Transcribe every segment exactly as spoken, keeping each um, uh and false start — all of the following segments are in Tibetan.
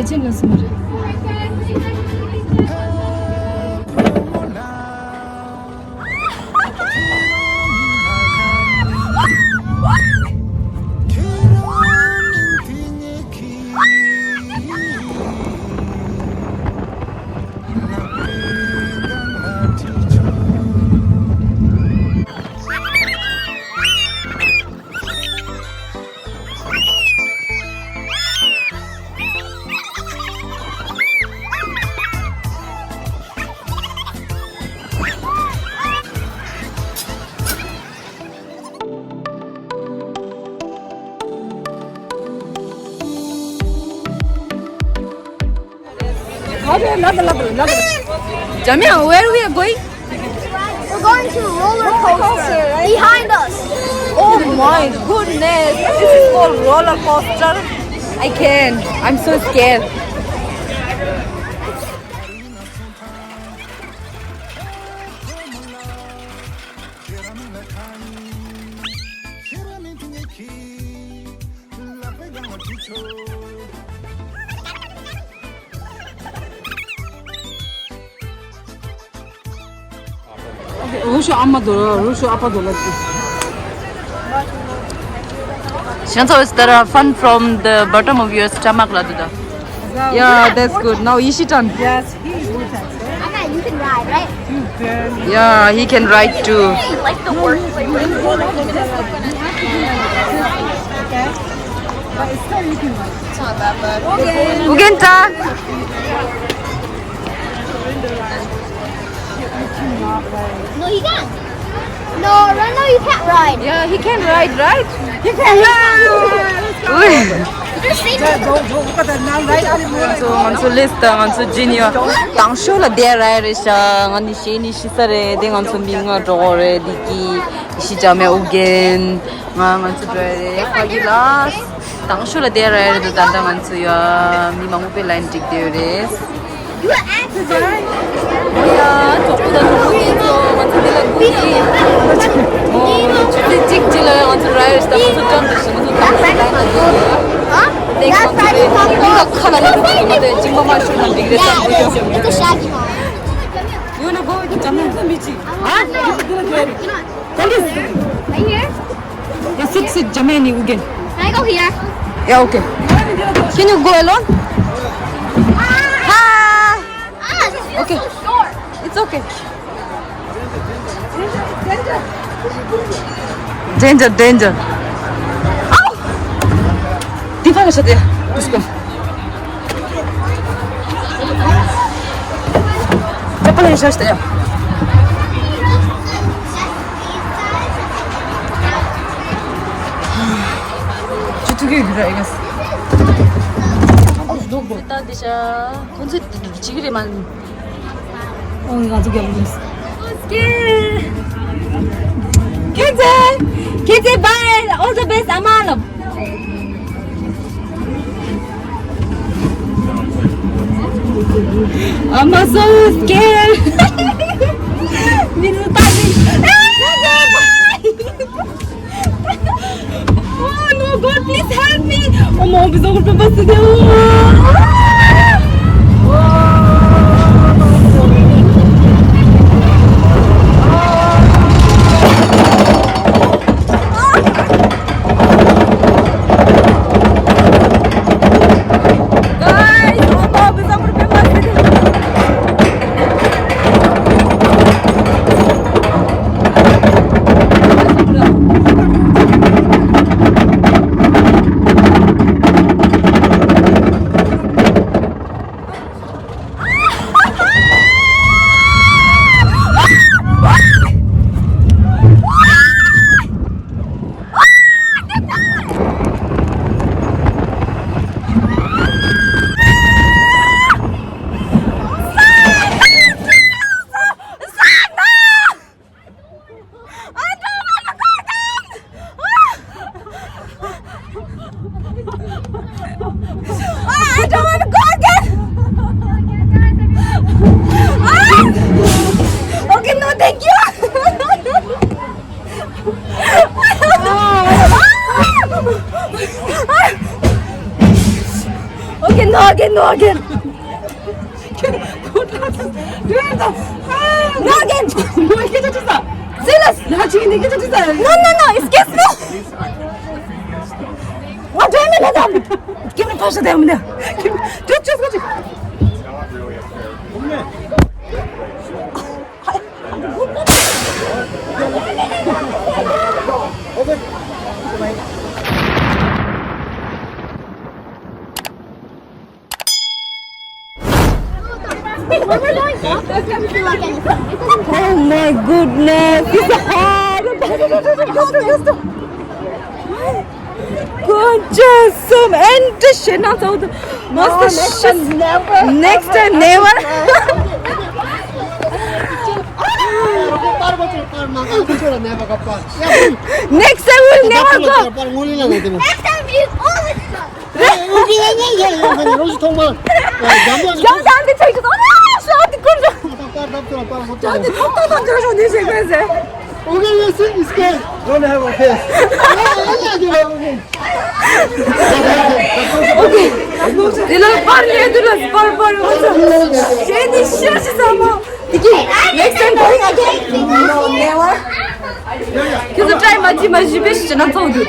ཅན་ལ་སོང་རེད། Jamia, where we are going? We're going to roller coaster behind us. Oh my goodness, this is called roller coaster. I can't. I'm so scared. རུ་ཤོ་ཨ་མ་དོ་ར། རུ་ཤོ་ཨ་ཕ་དོ་ལ་ཏི། Shanzo is the fun from the bottom of your stomach, la duda. Yeah, that's good. Now Ishi-tan. Yes, he is good. Anna, you can ride, right? Yeah, he can ride too. Like the worst. Okay. But it's still you can ride. It's not that bad. Okay. Ugenta. No, he can't. No, right now you can't ride. Yeah, he can ride, right? He can ride. Ui. ང་ཚོ་ང་ཚོ་ལིས་དང་ང་ཚོ་ཇི་ནི་ཡ་དང་ཤོ་ལ་བསྡད་ར་རེད་ཤག་ང་ནི་ཤེས་ནི་ཤི་ས་རེད། དེ་ང་ཚོ་མི་ལྔ་འགྲོ་གི་རེད། ལི་ཀི་ཤི་ཅ་མེ་ཨུ་རྒྱན་ང་ང་ཚོ་འགྲོ་ཡ་རེད། ཕ་གི་ལ། དང་ཤོ་ལ་བསྡད་ར་ཡ་རེད་འདུག་ད་ལྟ་ང་ཚོ་ཡ་མི་མང་པོ་པའི་ལའིན་འགྲིག་བསྡད་ཡོད་རེད། You are accident. ཡ་གྲོགས་པོ་དང་གྲོགས་པོ་ཡིན་ཚོ་ང་ཚོ་འདི་ ལ་སྒུག་གི་ཨོ་ཆུ་ཚོད་གཅིག་རྗེས་ལ་ང་ཚོ་ར་ཡ་རེད། ད་ང་ཚོ་འགྲམ་དུ་ཞིག་ང་ཚོ་དང་ཤོ་ལའིན་ལ་སྡོད་ཡོད། དེ་ང་ཚོ་རེད་མི་ལ་ཁ་ལ་ལ་ང་ཚོ་ཅིང་པ་མ་ཤོར་ན་འགྲིག་རེད་བསམ་གི་ཡོད། You wanna go with the Jamaican? Huh? Right here? Yeah, sit, sit, Jamaican, you again. Can I go here? Yeah, okay. Can you go alone? Ah! Ah, this is okay. So short. It's okay. Danger, danger. ཨའོ། འདི་ཕར་ལ་ཤོག་དེ། Let's go. ཅག་པ་ལ་ཡ་ཤོག་དེ། ཅི་ཐུག་གི་རེད། ད་འདི་ཤ་ཁོང་ཚོས་འདི་འདྲ་བྱེད་ཀྱི་རེད་མ། ཨོ་ང་ཚོ་རྒྱབ་ལ་ཡོད། Okay. Kids, kids, bye. All the best, Amal. I'm so scared. Min Taji. Oh no, God, please help me. Oh, my, I'm so good. Guys, oh, no, I'm so good. Again. Do it. No, again. No, I can't do that. Serious. No, no, no, excuse me. What do you mean, madam? Give me pressure there, madam. Just, just, just. Oh my goodness, it's hard. Gorgeous, some and the shit not so. What's the shit? Next time, never. Next time, we'll never go. Next time, we always go. Next time going again. Never. Can you try maji maji best chana tawdu?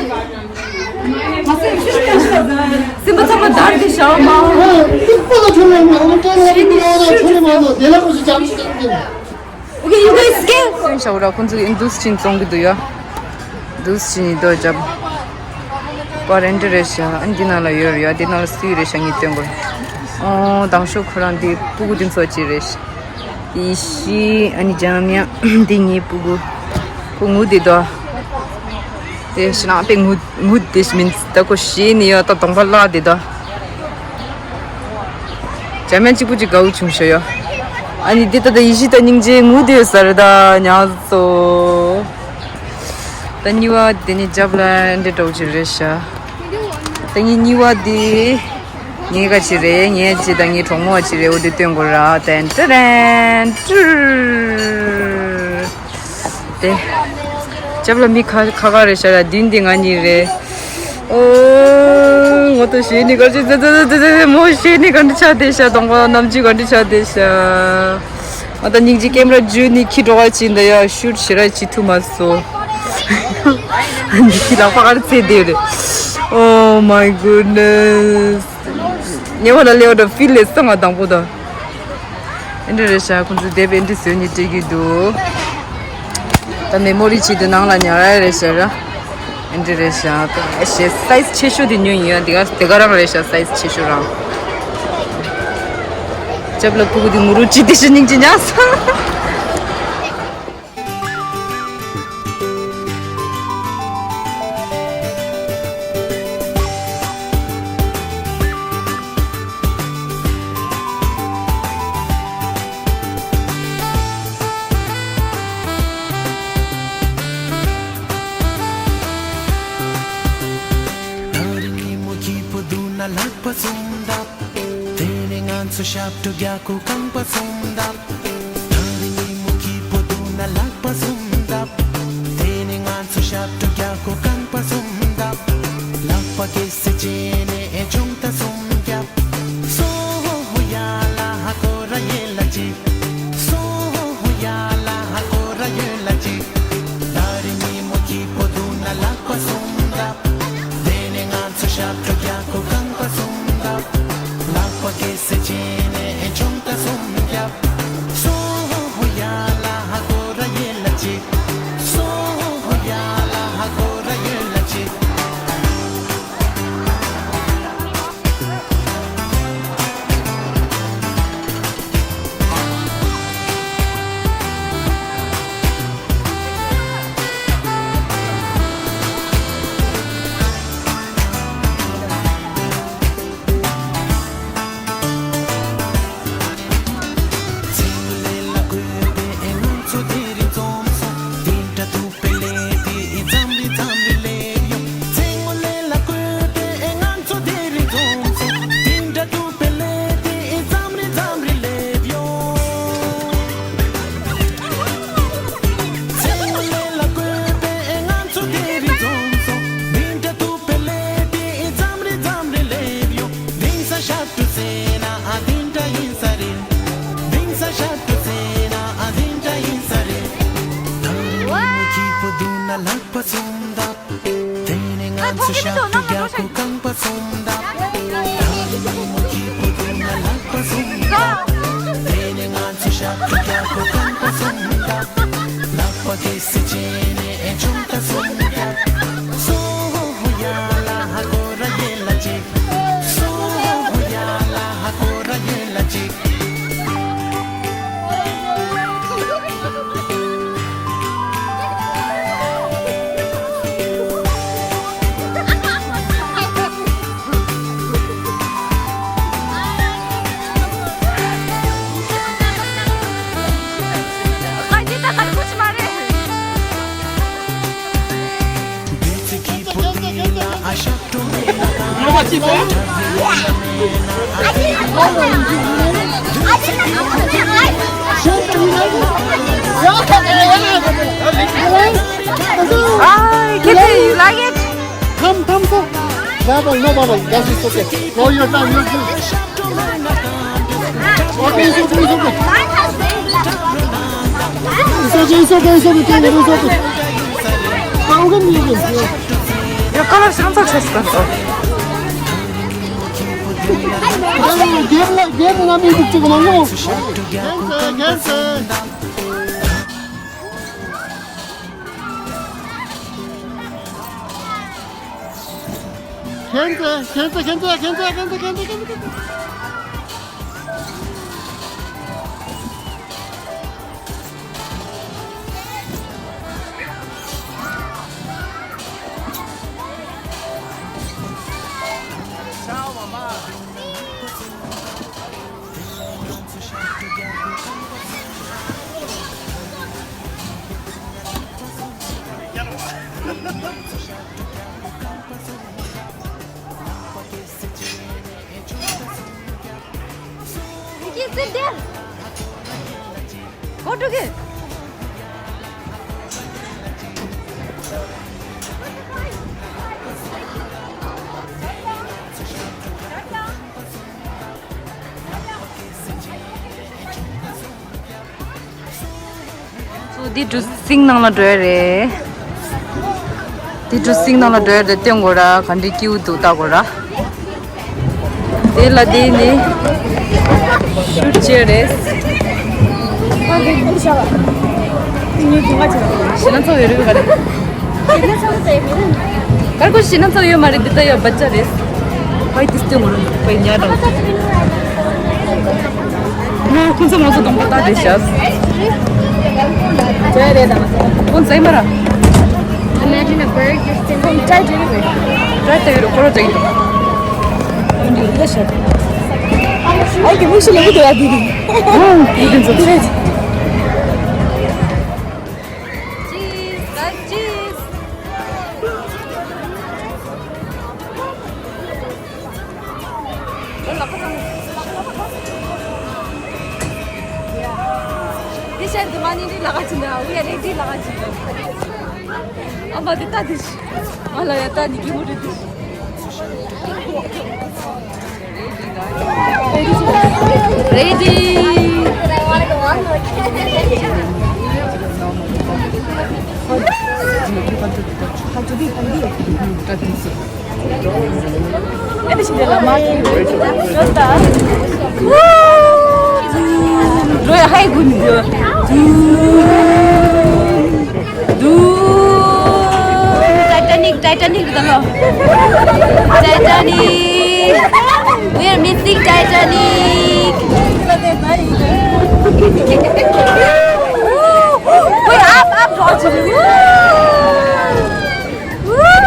Simba tama dar de shama. Okay, you guys can. Sen şavra kunzu indus chin tong du ya. Dus chin do jab. Par enter sha, an dinala yor ya, dinala sui re sha ni tengol. Oh, dang sho khran di pugu din so chi re. Ishi, ani jamia, di ngi pugu. Ku ngu di do. Te shina pe ngu, ngu di min ta ko shi ni yo ta tong ba la di do. Jamia chi pu chi ga u chung sho yo. Ani di ta da ishi ta ning je ngu di sar da nya so. Ta ni wa di ni jab la ndi do chi re sha. Ta ni ni wa di. ངའི་ཁ་ཅིག་རེད། ངའི་ཅི་དང་ངའི་གྲོགས་མོ་ཅིག་རེད། འོ་དེ་སྟོན་དགོས་ར། ཏན་ཏན་ཏན། དེ། ཅབ་ལ་མི་ཁ་ཁ་ཁ་རེད་ཤག་ར། མདུན་དེ་ང་གཉིས་རེད། ཨོ། ངོ་ཏོ་ཞེ་ནི་གར་ཅི་ཙེ་ཙེ་ཙེ་ཙེ། མོ་ཞེ་ནི་ག་འདྲ་ཆགས་བསྡད་ཤག་གདོང་པ་རྣམ་འགྱུར་ག་འདྲ་ཆགས་བསྡད་ཤག་ཨ་ད་སྙིང་རྗེ་ཀེམ་ར་འཇུས་ནི་ཁྱི་འགྲོ་བ་ཅིག་འདི་ཡ་ཤུཊ་ཞེ་ར་ཅིག་ཐུབ་མ་སོང་། འདི་ཁྱི་ལག་པ་ག་རེ་ཚེ་བསྡད་རེད། Oh my goodness. ཉེ་བ་ལ་ལེའོ་ད་ཕིལ་ལས་སང་ང་དང་པོ་ད། ཨེ་འདྲ་རེད་ཤག་ཁོང་ཚོ་དེབ་ཨེ་འདྲ་བཟོས་ནས་སྤྲད་ཀྱི་འདུག་ད་མེ་མོ་རི་ཆེད་དུ་ནང་ལ་ཉར་ཡ་རེད་ཤག་ར། ཨེ་འདྲ་རེད་ཤག་ད་ཨེ་ཤེ་སའི་ཛི་ཆེ་ཤོས་དེ་ཉོས་ཡིན་ཡ། དེ་ག་དེ་ག་རང་རེད་ཤག་སའི་ཛི་ཆེ་ཤོས་རང་། ཅབ་ལ་ཕུ་གུ་དེ་ངུ་རུ་ཅི་དེ་ཤི་སྙིང་རྗེ་ཉག་སང་། ལྷ་རི་ཉིན་མོ་སྐྱིད་པོ་འདུག་ན་ལག་པ་གསུམ་བརྡབ། དེ་ནས་ང་ཚོ་ཞབས་བྲོ་རྒྱག་གོ་རྐང་པ་གསུམ་བརྡབ། ད་རེས་ཉིན་མོ་སྐྱིད་པོ་འདུག་ན་ལག་པ་གསུམ་བརྡབ། དེ་ནས་ང་ཚོ་ཞབས་བྲོ་རྒྱག་གོ་རྐང་པ་གསུམ་བརྡབ། ལག་པ་གེ་སེ་བྱས་ནས་ཨེ་ཆུང་ད་གསུམ་རྒྱབ། སོ་ཧོ་ཧོ་ཡ་ལ་ཧ་ཀོ་ར་ཡེ་ལ་ཅི། སོ་ཧོ་ཧོ་ཡ་ལ་ཧ་ཀོ་ར་ཡེ་ལ་ཅི། ད་རེས་ཉིན་མོ་སྐྱིད་པོ་འདུག་ན་ལག་པ་གསུམ་བརྡབ། དེ་ནས་ང་ཚོ་ཞབས་བྲོ་རྒྱག་གོ་རྐང་པ་གསུམ་བརྡབ། ལག་པ་གེ་སེ་བྱས་ནས་ཨེ་ཆུང་ད་གསུམ་རྒྱབ། སོ་ཧོ་ཧོ་ཡ་ལ་ཧ་ཀོ་ར་ཡེ་ལ་ཅི། ལག་པ་བཟུང་འདབ། དེ་ནས་ང་ཚོ་ཤག་ཏུ་རྒྱག་གོ་རྐང་པ་བཟུང་འདབ། ད་ནི་མོ་སྐྱིད་པོ་འདུག་ན་ལག་པ་བཟུང་འདབ། དེ་ནས་ང་ཚོ་ཤག་ཏུ་རྒྱག་གོ་རྐང་པ་བཟུང་འདབ། ལག་པ་དེ་སི་ཅི་ནས་ཨེ་ཆུང་ད་བཟུང་འདབ། སོ་ཧོ་ཧོ་ཡ་ལ་ཧ་གོ་ར་ཡེ་ལ་ཅིག། སོ་ཧོ་ཧོ་ཡ་ལ་ཧ་གོ་ར་ཡེ་ལ་ཅིག། Hi, Kitty, you like it? Come, come, come. Baba, no, Baba, that is okay. No, you're done, you're good. Okay, it's okay, it's okay. It's okay, it's okay, it's okay, it's okay. It's okay. Your color sounds like sister. Gel, gel, gel, gel. ཁྱེད་ཚོ། You can sit there. Go to it. So, འདི་གྲུ་གཟིངས་ནང་ལ་འགྲོ་ཡ་རེད། འདི་གྲུ་གཟིངས་ནང་ལ་འགྲོ་ཡ་རེད། སྟོན་དགོས་ར། ག་འདྲའི་སྐྱིད་པོ་འདུག་ལྟ་དགོས་ར། དེ་ལ་དེ་ནི་ཤུ་ཅེར་རེད། ཞེ་ན་ཚོ་ཡོད་རེད་ག་རེད། གར་ཁོ་ཞེ་ན་ཚོ་ཡོད་མ་རེད། འདི་ལྟ་ཡོད་བ་ཅག་རེད། ཕའི་དེ་སྟོན་དགོས་ར། ཕའི་ཉལ་དང་། ཁོང་ཚོ་ང་ཚོ་གདོང་པ་ལྟ་བསྡད་ཤག་ཁོང་ཚོ་ཡིན་མ་ར། Imagine a bird just sitting. ཁོང་ཅའི་ཅི་རེད། ཅའི་ཏེ་རུ་ཁོ་ར་ཅའི་ཏེ། ཁོང་གི་ལ་ཤག་ཨའི་གི་མིག་ཤི་ལེ་གི་དོ་ཡ་དི་དི། ཨོ་དི་དི་ཚོ་ཚེ། Cheese, guys, cheese. འདི་ཤར་དུ་མ་ནི་འདི་ལ་ག་ཅི་ན། We are ready ལ་ག་ཅི་ན། ཨ་མ་འདི་ལྟ་འདི་ཤི། ང་ལ་ཡ་ལྟ་འདི་གི་མོ་འདི་འདི་ཤི། Ready. Doo! Titanic, Titanic, the law. Titanic. We are missing Titanic. Woo! Woo! Wait, up, up, George. Woo! Woo!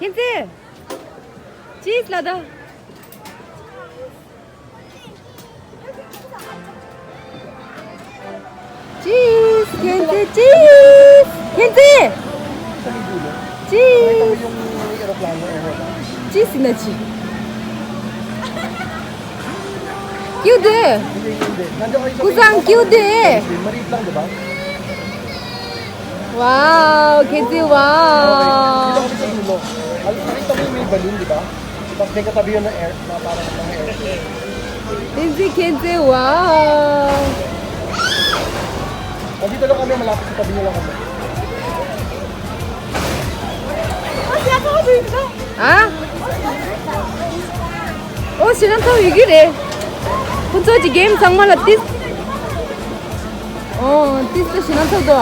མཁྱེན་བརྩེ། ཅིས་ལ་ད། ཅིས། མཁྱེན་བརྩེ། ཅིས། མཁྱེན་བརྩེ། ཅིས། ཅིས་ཟེར་ན་ཅི། ཀྱུ་དེ། ཀུ་སང་ཀྱུ་དེ། Wow, མཁྱེན་བརྩེ། Wow. Mkhienzi, Mkhienzi, wow. ཨ། ཨོ་ཞེ་ན་ཐོ་ཡི་གི་རེད། ཁོ་ཚོ་གི་གེམ་ཚང་མ་ལ་ཏིས། ཨོ་ཏིས་ད་ཞེ་ན་ཐོ་དོ།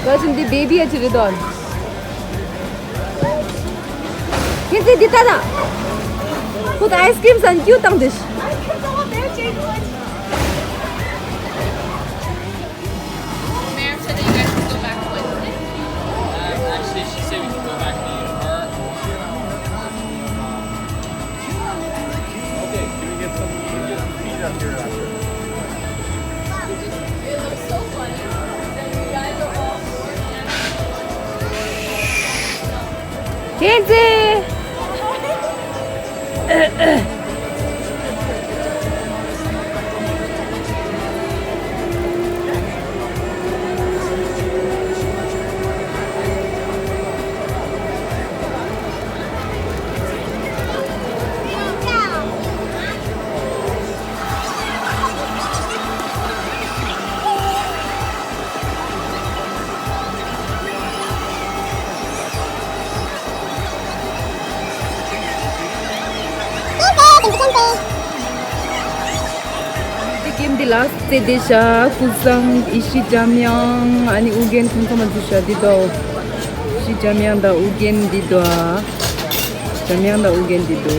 ད་ཞིན་དི་བེ་བི་ཨ་ཅི་རེད་དོ། ཁྱེད་ཚོས་འདི་ལྟ་དང་། ཁོ་ད་ཨའི་སི་ཀྲིམ་སང་ཀྱུ་བཏང་དེ། Ma'am said that you guys can go back with me. Um, actually, she said we can go back in her. Okay, can we get some, can we get some feet up here after? It looks so funny that you guys are all Kenzie! དེ་གེམ་འདི་ལ་རྩེ་དེ་ཤ་ཀུ་སང་ཨི་ཤི་འཇམ་དབྱངས་ཨ་ནི་ཨུ་རྒྱན་ཁོང་ཚང་མ་འཛུལ་ཤ་འདི་དོ། ཨི་ཤི་འཇམ་དབྱངས་དང་ཨུ་རྒྱན་འདི་དོ། འཇམ་དབྱངས་དང་ཨུ་རྒྱན་འདི་དོ།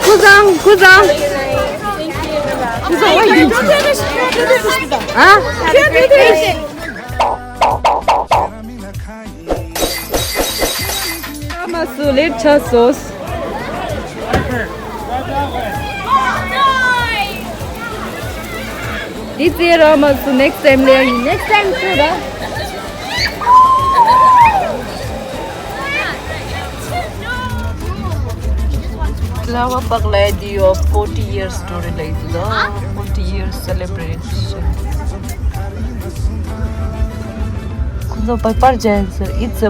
ཀུ་སང་ཀུ་སང་ཀུ་སང་ཨ། ར་མ་སུ་ལེཊ་ཆ་སོས། འདི་རྩེ་ར་མ་སུ་ནེགསི་ཊའིམ་ལེ་ཡིན། ནེགསི་ཊའིམ་སུ་ར། Flower park ལ་འདི་ཡོད། Forty years story ལ་འདི་ལ་forty years celebration. ཁོ་ཚོ་པར་པར་ཅན་ཟེར། It's a,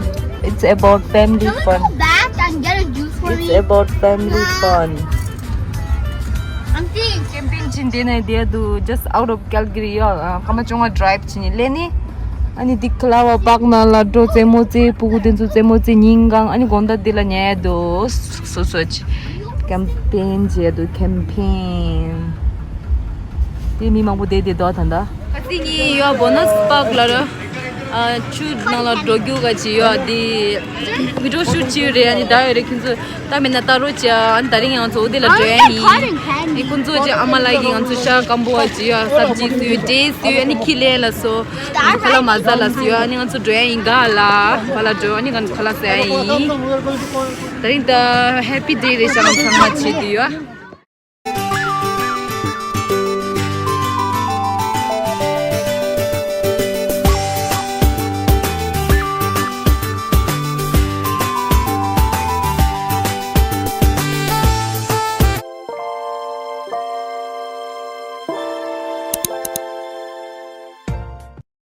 it's about family Can we fun. Go back and get a juice for It's me? About family Nah. Fun. Auntie. ཀེམ་པིང་ཅིག་འདི་ནས་བསྡད་འདུག Just out of Calgary ཡོད། ཨ། སྐར་མ་བཅོ་ལྔ་ཌ་རའིབ་བྱས་ནས་སླེབས་ནས། ཨ་ནི་འདི་ཕ་ལ་ཝར་པཱརྐ་ནང་ལ་འགྲོ། རྩེད་མོ་རྩེ། ཕྲུ་གུ་དེ་ཚོ་རྩེད་མོ་རྩེ། ཉིན་གང་ཨ་ནི་དགོང་དག་འདི་ལ་ཉལ་འདུག་སོ་སོ་ཅིག་ཀེམ་པིང་བྱས་འདུག་ཀེམ་པིང་། དེ་མི་མང་པོ་བསྡད་བསྡད་འདུག་ད་ལྟ། ཁ་སང་ཉིན་ཡོད་བོ་ནོ་སི་པཱརྐ་ལ་ར། ཨ་ཆུ་ནང་ལ་འགྲོ་རྒྱུ་ག་ཅི་ཡོད་དེ། བི་ཌི་ཡོ་ཤུཊ་བྱེད་ཡོད་རེད། ཨ་ནི་ད་ཡོད་རེད། ཁྱོད་ཚོ་ད་མེད་ན་ལྟ་རོགས་བྱེད་ཨ། ཨ་ནི་ད་རིང་ང་ཚོ་འོ་དེ་ལ་འགྲོ་ཡ་ཡིན། ཨ་ནི་ཁོང་ཚོ་ཅི་ཨ་མ་ལགས་ཀྱིས་ང་ཚོ་ཤ་སྐམ་པོ་བ་ཅི་ཡོད། སབ་ཇི་བཟོས་ཡོད། འབྲས་བཟོས་ཡོད། ཨ་ནི་ཁྱི་ལེན་ལ་སོ། ང་ཚོ་ཁ་ལག་མ་ཟ་ལ་སོ་ཡོད། ཨ་ནི་ང་ཚོ་འགྲོ་ཡ་ཡིན། ག་ལ་བ་ལ་འགྲོ། ཨ་ནི་ང་ཚོ་ཁ་ལག་ཟ་ཡ་ཡིན། ད་རིང་ད་ཧེ་པི་ཌེ་རེད་ཤག་ང་ཚང་མ་བྱེད་དུ་ཡོད།